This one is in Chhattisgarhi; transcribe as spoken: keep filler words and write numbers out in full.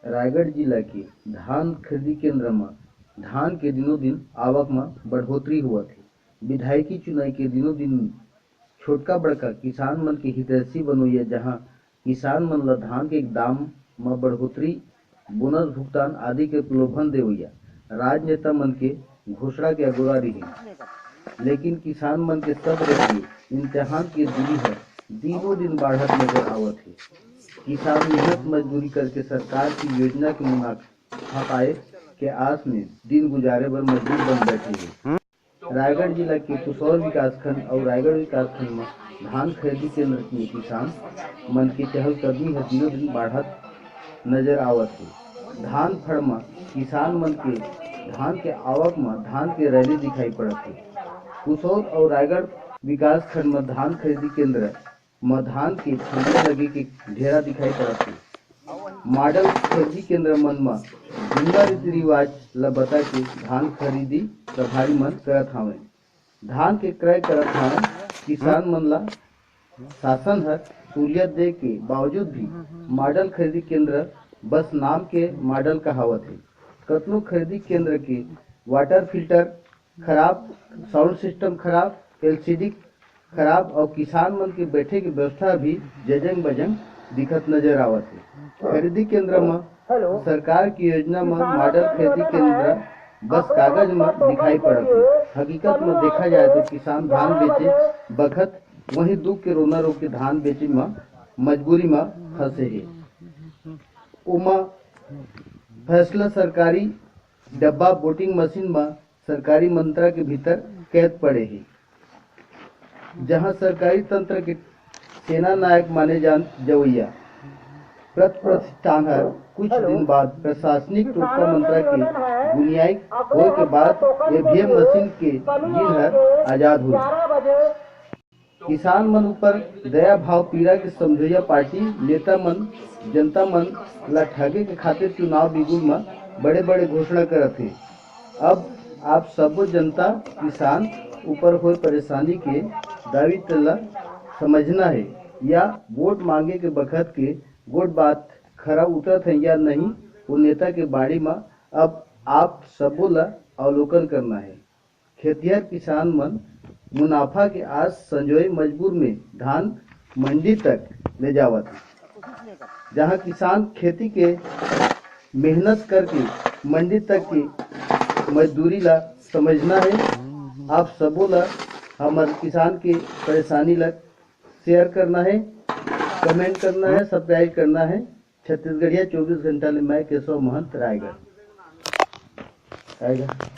रायगढ़ जिला के धान खरीदी केंद्र म धान के दिनों दिन आवक म बढ़ोतरी होवत हे। विधायकी चुनाई के दिनों दिन छोटका बड़का किसान मन के हितैषी बनोइया, जहां किसान मन ल धान के दाम म बढ़ोतरी, बोनस भुगतान आदि के प्रलोभन देवइया राजनेता मन के घोषणा के अगोरा रिहिन। लेकिन किसान मन के सब्र के इम्तिहान के दूरी ह दिनों दिन बाढ़त नजर आवत हे। किसान मेहनत मजदूरी करके सरकार की योजना के मुनाफा पाए के आस में दिन गुजारे बर मजबूर बन बैठे हे। रायगढ़ जिला के पुसौर विकासखंड अउ रायगढ़ विकासखंड म धान खरीदी केंद्र में किसान मन के चहलकदमी ह दिनों दिन बाढ़त नजर आवत हे। धान फड़ म किसान मन के धान के आवक म धान के रैली दिखाई पड़त हे। पुसौर अउ रायगढ़ विकासखंड म धान खरीदी केंद्र म धान के फलिया लगे के ढेरा दिखाई पड़त हे। मॉडल खरीदी केंद्र मन म जुन्ना रीति रिवाज ल बता के धान खरीदी प्रभारी मन करत हावय। धान के क्रय करत हावय। किसान मन ल शासन ह सहूलियत दे के बावजूद भी मॉडल खरीदी केंद्र बस नाम के मॉडल कहावत हे। कतनो खरीदी केंद्र के वाटर फिल्टर खराब, साउंड सिस्टम खराब, एलसीडी खराब अउ किसान मन के बैठे के व्यवस्था भी जजंग बजंग दिखत नजर आवत हे। खरीदी केंद्र म सरकार की योजना म मॉडल खरीदी केंद्र बस कागज म दिखाई पड़त हे। हकीकत म देखा जाए तो किसान धान बेचे बखत वही दुख के रोना रो के धान बेचे म मजबूरी म फंसे हे। ओमा फैसला सरकारी डब्बा वोटिंग मशीन म सरकारी मंत्रा के भीतर कैद पड़े हे, जहां सरकारी तंत्र के सेना नायक माने जान जवैया प्रत प्रतिष्ठान हर कुछ दिन बाद प्रशासनिक टोटका मंत्रा के गुनियाई होए के बाद ईवीएम मशीन के जिन हर आजाद हुई। किसान मन ऊपर दया भाव पीरा के समझोइया पार्टी नेता मन जनता मन ला ठगे के खातिर चुनाव बिगुल म बड़े-बड़े घोषणा करत हे। अब आप सबो जनता किसान ऊपर होए परेशानी के दायित्व ला समझना हे या वोट मांगे के बखत के गोठ बात खरा उतरत हे या नहीं, वो नेता के बाणी म अब आप सबो ला अवलोकन करना हे। खेतिहर किसान मन मुनाफा के आस संजोए मजबूर में धान मंडी तक ले जावत हे, जहां किसान खेती के मेहनत करके मंडी तक की मजदूरी ला समझना हे। आप सबो ला हमर किसान के परेशानी ला शेयर करना हे, कमेंट करना हे, सब्सक्राइब करना हे। छत्तीसगढ़िया चौबीस घंटा ले मैं केशव महंत रायगढ़। रायगढ़।